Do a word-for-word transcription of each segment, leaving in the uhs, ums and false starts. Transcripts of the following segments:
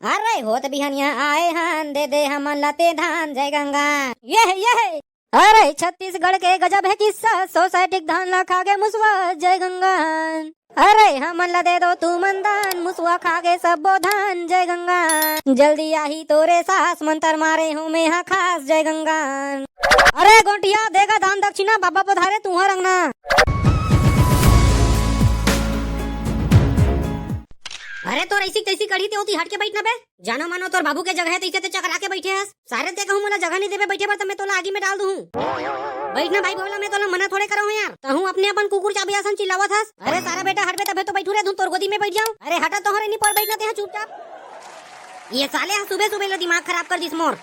अरे होत बिहनिया आए हन, दे दे हमन ला ते धान, जय गंगा। ये है, ये है। अरे छत्तीसगढ़ के गजब है किस्सा, सोसाइटी के धान ला खा गे मुसवा, जय गंगा। अरे हमन ला दे दो तुमन दान, मुसवा खा गे सब्बो धान, जय गंगा। जल्दी आही तोरे सास, मंतर मारे हूँ मैं हा खास, जय गंगा। अरे गोटिया, देगा दान दक्षिणा, बाबा पधारे तुहर अंगना। अरे तोर ऐसी तैसी कढ़ी ते होती, हट के बैठ ना बे। जानो मानो तोर बाबू के जगह है, तैसे ते चकरा के बैठे हस। सारे ते कहूँ मोला जगह नहीं देबे बैठे बर, त मैं तोला आगी में डाल दूँ। बैठ ना भाई भोला, मैं तोला मना थोड़े करो हूँ यार। तहूँ अपने अपन कुकुर चाबिया असन चिल्लावत हस। अरे सारा बेटा हटबे तभे तो बैठू रे, धुन तोर गोदी में बैठ जाऊँ। अरे हटा तोहरे नहीं पर बैठ ना ते यहाँ चुपचाप। ये साले हा सुबह सुबह ला दिमाग खराब कर दिस मोर।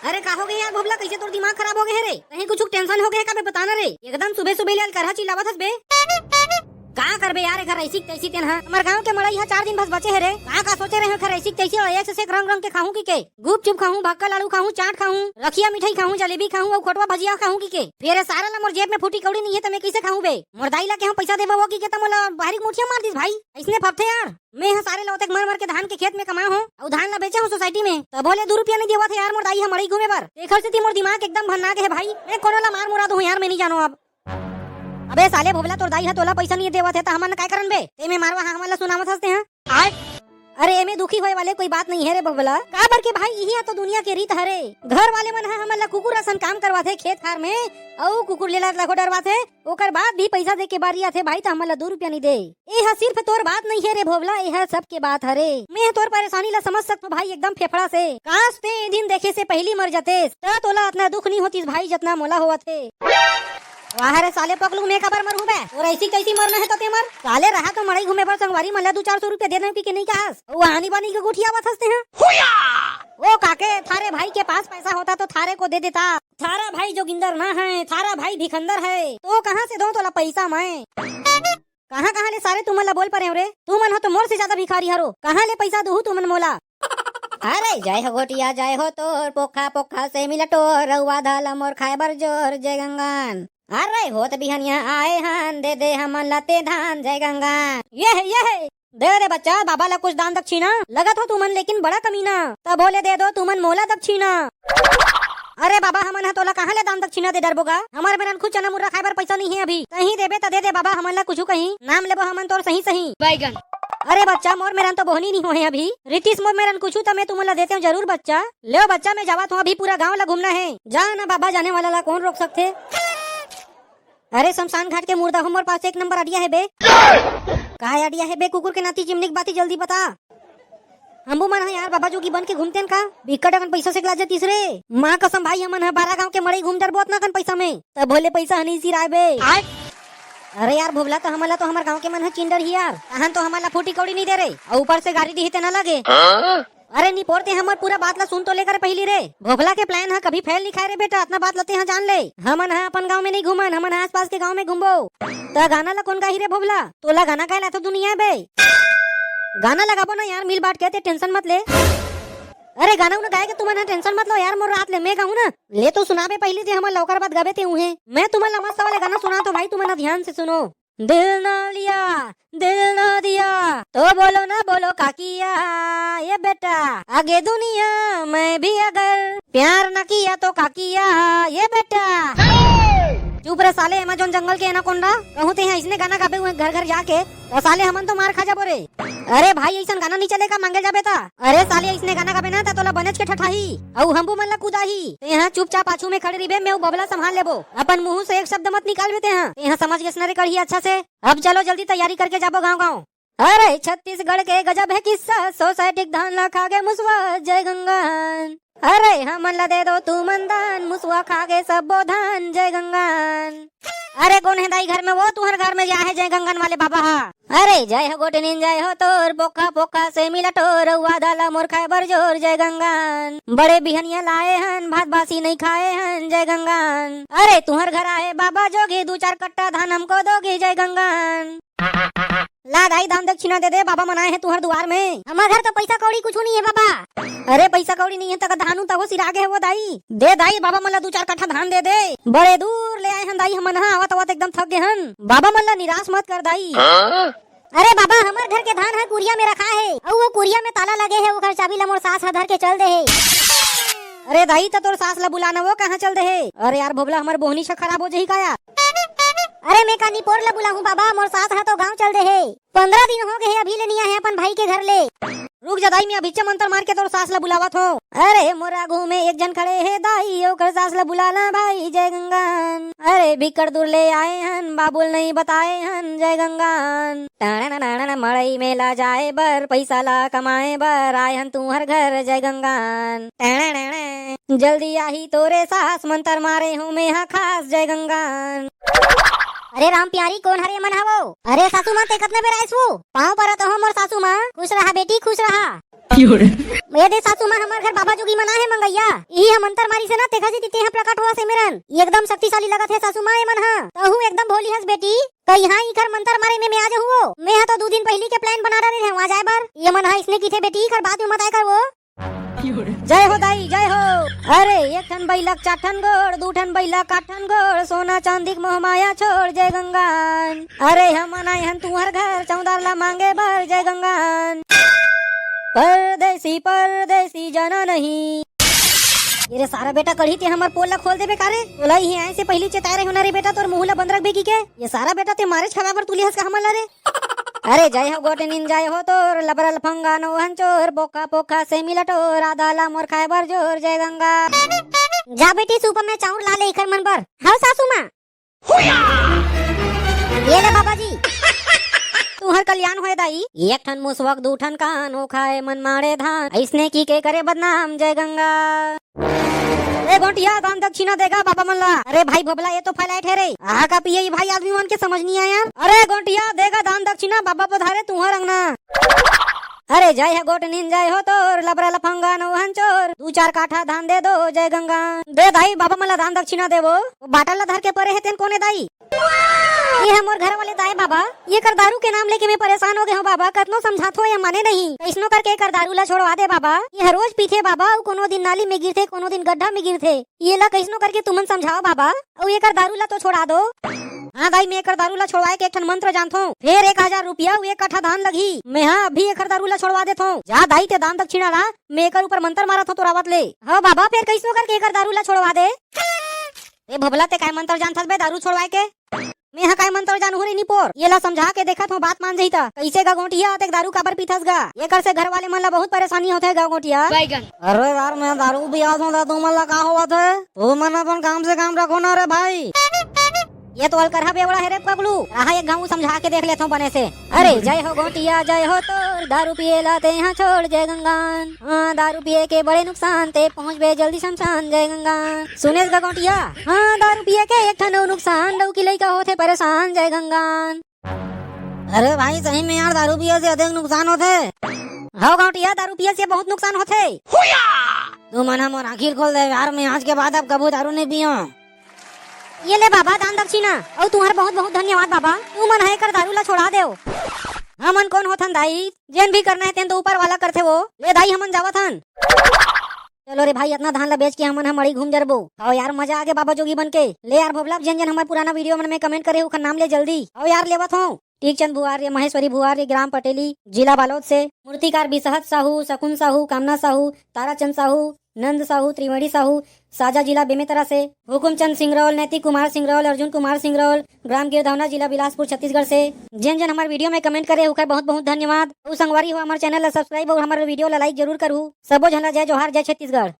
अरे का हो गे यार भोभला, कैसे तोर दिमाग खराब हो गे हे रे? कहीं कुछ टेंशन हो गे हे का बे, बता ना रे। एकदम सुबह सुबह ले अलकरहा चिल्लावत हस बे। का करबे यार, एखर ऐसी तैसी तेन हा। हमर गांव के मड़ई हा चार दिन बस बचे हे रे। का का सोचे रहे हो एखर ऐसी तैसी, और एक से एक रंग रंग के खाहूं की के? गुपचुप खाहूं, भक्का लाड़ू खाहूं, चाट खाहूं, रखिया मिठाई खाहूं, जलेबी खाहूं, अउ खोटवा भजिया खाहूं की के? फेर सारा ला मोर जेब में फूटी कौड़ी नहीं है, त मैं कैसे खाहूं बे? मोर दाई ला के हूं पैसा देबो वो की के, त मोला बाहरी मुठिया मार दिस भाई। ऐसने फपथे यार। मैं ह सारे ला ओतेक मर मर के धान के खेत में कमा हो, अउ धान ला बेचे हो सोसाइटी में, तभो ले दू रुपया नहीं देवत हे यार मोर दाई ह मड़ई घूमे बर। तेखर सेती मोर दिमाग एकदम भन्ना गे हे भाई। मैं कोनो ला मार मुरा दूं यार, मैं नहीं जानो अब। अबे साले भोभला, तोर दाई ह तोला पैसा नहीं देवत हे, त हमन काय करन बे? ते में मारवा ह हमन ला सुनावत हस ते ह। अरे एमे दुखी होए वाले कोई बात नहीं है रे भोभला, काबर के भाई इही ह तो दुनिया के रीत हरे। घर वाले मन ह हमन ला कुकुर असन काम करवाथे खेत खार में, अउ कुकुर लेला ला को डरवाथे। ओकर बाद भी पैसा दे के बारी आथे भाई, त हमन ला दू रुपया नहीं दे। ए ह सिर्फ तोर बात नहीं हे रे भोभला, ए ह सबके बात हरे। मैं ह तोर परेशानी ला समझ सकथो भाई एकदम फेफड़ा से। काश ते ए दिन देखे से पहली मर जतेस, त तोला अतना दुख नहीं होतिस भाई, जतना मोला होवत हे। वाह रे साले पकलू, मैं काबर मरहूं बे? तोर ऐसी कैसी मरना है तो ते मर। साले रहा तो मड़ई घूमे बर संगवारी मन ला दू चार सौ रुपया दे दें कि, कि नहीं कहस? वो आनी बानी के गुठियावत हस ते हैं। ओ काके, थारे भाई के पास पैसा होता तो थारे को दे देता। थारा भाई जोगिंदर ना है, थारा भाई भिखंदर है। तो कहाँ से दो तोला पैसा मैं? कहाँ कहाँ ले सारे तुमन ला बोल परे हो रे? तुमन हो तो मोर से ज्यादा भिखारी हरो। कहाँ ले पैसा दूहू तुमन मोला? अरे जय हो गोटिया, जय हो तोर पोखा पोखा से मिला टोर, रउआ धाला मोर खाए बर जोर, जय गंगान। अरे होत बिहनिया आए हन, दे दे हमन ला ते धान, जय गंगान। ये है, ये है। दे दे बच्चा, बाबा ला कुछ दान दक्षिणा। लगत हो तुमन लेकिन बड़ा कमीना। तभो ले दे दो तुमन मोला दक्षिणा। अरे बाबा, हमन ह तोला कहाँ ले दान दक्षिणा दे डरबो गा? हमर मेरन खुद चना मुर्रा खाए बर पैसा नहीं है अभी। तहीं देबे त दे दे बाबा, हमन ला कुछु कहीं। नाम लेबो हमन तोर सही सही। बैगन। अरे बच्चा, मोर मेरन तो बोहनी नहीं होहे अभी। रितिस मोर मेरन कुछु त मैं तुमन ला देते हूँ जरूर बच्चा। लेव बच्चा, मैं जावत हूँ, अभी पूरा गांव ला घूमना है। जा ना बाबा, जाने वाला ला कौन रोक सकथे? अरे शमशान घाट के मुर्दा हो, मोर पास एक नंबर आइडिया है बे। का आइडिया है बे? कुकुर के नाती चिमनी के बाती, जल्दी बता। हमू मन ह यार बाबा जोगी बन के घूमतेन का? बिकट अकन पैसा से लाज जतिस रे। माँ कसम भाई, हमन ह बारह गांव के मड़ई घूम डरबो अतना अकन पैसा में। तभो ले पैसा ह नहीं सिराए बे। अरे यार भोभला, तो हमन ला तो हमर गांव के मन ह चिंडर ही यार। तहन तो हमन ला फूटी कौड़ी नहीं दे रे, अउ ऊपर से गारी दिही ते ना लगे। अरे निपोर, ते हमर पूरा बात ला सुन तो लेकर पहली रे। भोभला के प्लान ह कभी फेल नहीं खाए रे बेटा, अतना बात ला ते ह जान ले। हमन ह अपन गांव में नहीं घूमन, हमन ह आसपास के गांव में घूमबो। त गाना ला कौन गाही रे भोभला? तोला गाना गाए ला तो दुनिया बे। गाना लगाबो ना यार, मिल बांट के, ते टेंशन मत ले। अरे गाना उना गाए के तुमन ह टेंशन मत लो यार, मोर रात ले मैं गाऊं ना। ले तो सुनाबे पहली ते हमन ला, ओकर बाद गाबे ते उहे। मैं तुमन ला मस्त वाले गाना सुनात हो भाई, तुमन ह ध्यान से सुनो। दिल ना लिया, दिल ना दिया, तो बोलो ना बोलो का किया, ये बेटा। आगे दुनिया में भी अगर प्यार ना किया तो का किया, ये बेटा। चुप रे साले, Amazon जंगल के एनाकोंडा। कहूं ते ह इसने गाना गाबे हुए घर घर जाके, तो साले हमन तो मार खा जाबो रे। अरे भाई, ऐसन गाना नहीं चलेगा, मांगे जाबे ता। अरे साले, इसने गाना गाबे ना, ता तोला बनेच के ठठाही, अउ हमू मन ला कुदाही। ते यहाँ चुपचाप पाछू में खड़े रहिबे, मैं वो बबला संभाल लेबो। अपन मुंह से एक शब्द मत निकालबे ते यहाँ। ते यहाँ समझ गेस ना रे कढ़ी अच्छा से। अब चलो जल्दी तैयारी करके जाबो गांव गांव। अरे छत्तीसगढ़ के गजब है किस्सा, सोसाइटी के धान ला खा गे मुसवा, जय गंगान। अरे हमन ला दे दो तुमन दान, मुसवा खा गे सब्बो धान, जय गंगान। अरे कौन है दाई घर में? वो तुहर घर में जा है जय गंगन वाले बाबा हा। अरे जय हो गोटनिन, जय हो तोर पोखा पोखा से मिला टोर, रउआ धाला मोर खाए बर जोर, जय गंगन। बड़े बिहनिया लाए हन, भात बासी नहीं खाए हन, जय गंगन। अरे तुहर घर आए बाबा जोगी, दू चार कट्टा धान हमको दोगी, जय गंगन। ला दाई, दान दक्षिणा दे दे, बाबा मन आए हैं तुहर दुआर में। हमर घर तो पैसा कौड़ी कुछ नहीं है बाबा। अरे पैसा कौड़ी नहीं है त धान उन तहो सिरा गे है वो दाई। दे दाई, बाबा मन ला दू चार कट्ठा धान दे दे। बड़े दूर ले आए हन दाई हमन हा, आवत आवत एकदम थक गे हन। बाबा मन ला निराश मत कर दाई। अरे बाबा, हमर घर के धान ह कुरिया में रखा हे, अउ वो कुरिया में ताला लगे हे, ओकर चाबी ला मोर सास ह धर के चल दे हे। अरे दाई, त तोर सास ला बुलाना, वो कहाँ चल दे हे? अरे यार भोभला, हमर बोहनी छ खराब हो जही का यार? अरे मैं का निपोर ला बुलाहूँ बाबा, मोर सास ह तो गाँव चल दे हे। पंद्रह दिन हो गए हे, अभी ले नइ आए हे अपन भाई के घर ले। रुक जा दाई, मैं अभिच्चे मंतर मार के तोर सास ला बुलावत हों। अरे मोर आगू में एक झन खड़े हे दाई, ओकर सास ला बुला ला भाई, जय गंगान। अरे बिकट दूर ले आए हन, बाबू ल नइ बताए हन, जय गंगान। टाणा मड़ई में ला जाए बर, पइसा ला कमाए बर, आए हन तुहर घर, जय गंगान। टाणा जल्दी आही तोरे सास, मंतर मारे हूँ मैं हा खास, जय गंगान। अरे राम प्यारी, कोन हरे मन हवो? अरे सासू माँ, ते कतना बेर आइस वो? पाँव परत हो मोर सासू माँ, खुश रहा बेटी, खुश रहा। ये दे सासू माँ, हमर घर बाबा जोगी मन आहे मंगैया, इही ह मंतर मारी से ना, तेखा जी तिते ह प्रकट होवत हे मेरन। एकदम शक्तिशाली लगत हे सासू माँ, ये मन ह। तहू एकदम भोली हस बेटी, कहीं हाँ इखर मंतर मारे में मैं आ जाहूँ वो। मैं ह तो दू दिन पहिली के plan बना डरे हूँ आ जाए बर। ये मन ह इसने किथे बेटी, इखर बात में मत आए कर वो। जय हो दाई, जय हो। अरे एक ठन बइला के चार ठन गोड़, दू ठन बइला के आठ ठन गोड़, सोना चांदी के मोह माया छोड़, जय गंगान। अरे हमन आए हन तुहर घर, चौदार ला मांगे बर, जय गंगान। परदेसी परदेसी जाना नहीं। ये रे सारा बेटा, कढ़ी ते हमर पोल ला खोल देबे का रे? तोला इही आए से पहिली चेताए रहे हो ना रे बेटा, तोर मुंह ला बंद रखबे की के? ये सारा बेटा, ते मारेच खवाए बर तुले हस का हमन ला रे? अरे जय हो गोटनिन, जय हो तोर लबरा लफंगा नौहन चोर, पोखा पोखा से मिला टोर, आदा ला मोर खाए बर जोर, जय गंगा। जा बेटी, सूपा में चाउर ला ले इखर मन बर। हव सासू माँ। ये ले बाबा जी। तुहर कल्याण होय दाई। एक ठन मुसवक दू ठन कान, ओ खाए मन माड़े धान, अइसने की के करे बदनाम, जय गंगा। ए गोंटिया, दान दक्षिणा देगा बाबा मन ला। अरे भाई भोभला, ये तो फैलाइट हे रे। आहा का पिए ई भाई आदमी मन के समझ नइ आय यार। अरे गोंटिया, देगा दान दक्षिणा बाबा पधारे तुहर अंगना। अरे जय हे गोटनिन, जय हो तोर लबरा लफंगा नौहन चोर, दू चार काठा धान दे दो, जय गंगा। दे दाई, बाबा मन ला दान दक्षिणा देबो। वो बाटल ला धर के परे हे तेन कोने दाई? ये ह मोर घर वाले दाई बाबा, ये कर दारू के नाम लेके मैं परेशान हो गए हूँ बाबा, कतनो समझात हो ये माने नहीं। कइसनो करके एकर दारू ला छोड़वा दे बाबा, ये ह रोज पीथे बाबा, अउ कोनो दिन नाली में गिरथे, कोनो दिन गड्ढा में गिरथे। ये ला कइसनो करके तुमन समझाओ बाबा, अउ एकर दारू ला तो छोड़ा दो। हाँ दाई, मैं एकर दारू ला छोड़वाए के एक ठन मंत्र जानथों। फेर एक हजार रुपया अउ एक कट्ठा धान लगही। मैं हाँ अभी एकर दारू ला छोड़वा देथों। जा दाई, ते दान दक्षिणा ला, मैं एकर ऊपर मंत्र मारत हों तोर आवत ले। हाँ बाबा, फेर कइसनो करके एकर दारू ला छोड़वा दे। ए भोभला, ते काय मंत्र जानथस बे दारू छोड़वाए के? मैं ह काय मंत्र जानहूँ रे निपोर? ये ला समझा के देखत हों, बात मान जही त। कइसे गा गोंटिया, तें दारू काबर पीथस गा? एकर से घर वाले मन ला बहुत परेशानी होथे गा गोंटिया। अरे यार, मैं दारू पियात हों त तुमन ला का होवत हे? तुमन अपन काम से काम रखो ना रे भाई। ये तो अलकरहा बेवड़ा हे रे पगलू। रहा एक घांव समझा के देख लेथों बने से। अरे जय हो गोंटिया, जय हो तोर, दारू पिए ला तें हा छोड़ जय गंगान। हाँ, दारू पिए के बड़े नुकसान, तें पहुँचबे जल्दी शमशान जय गंगान। सुनेस गा गोंटिया? हाँ, दारू पिए के एक ठन अउ नुकसान, डौकी लइका होथे परेशान जय गंगान। अरे भाई, सही में यार, दारू पिए से अधिक नुकसान होथे। हव गोंटिया, दारू पिए से बहुत नुकसान होथे। तुमन ह मोर आँखी ल खोल दे यार, मैं आज के बाद अब कभू दारू नइ पीऊँ। ये ले बाबा दान दक्षिणा, अउ तुहर बहुत बहुत धन्यवाद बाबा, तुमन ह एकर दारू ला छोड़ा देव। हमन कोन होथन दाई, जेन भी करना हे तेन तो ऊपर वाला करथे वो। ले दाई, हमन जावत हन। चलो रे भाई, अतना धान ला बेच के हमन ह मड़ी घूम जरबो। हव यार, मजा आगे बाबा जोगी बन के। ले यार भोभला, जेन जेन हमर पुराना video मन में comment करे उखर नाम ले जल्दी। हव यार, लेवत हों। टीकचंद भुआर्य, महेश्वरी भुआर्य, ग्राम पटेली, जिला बालोद से। मूर्तिकार बिसहत साहू, शकुन साहू, कामना साहू, ताराचंद साहू, नंद साहू, त्रिवेणी साहू, साजा जिला बेमेतरा से। हुकुमचंद सिंगरौल, नैतिक कुमार सिंगरौल, अर्जुन कुमार सिंगरौल, ग्राम गिरधौना, जिला बिलासपुर, छत्तीसगढ़ से। जेन जेन हमर video में comment करे उखर बहुत बहुत धन्यवाद। अउ संगवारी हो, हमर channel ला subscribe अउ हमर video ला like जरूर करहू। सबो झन ला जय जोहार, जय छत्तीसगढ़।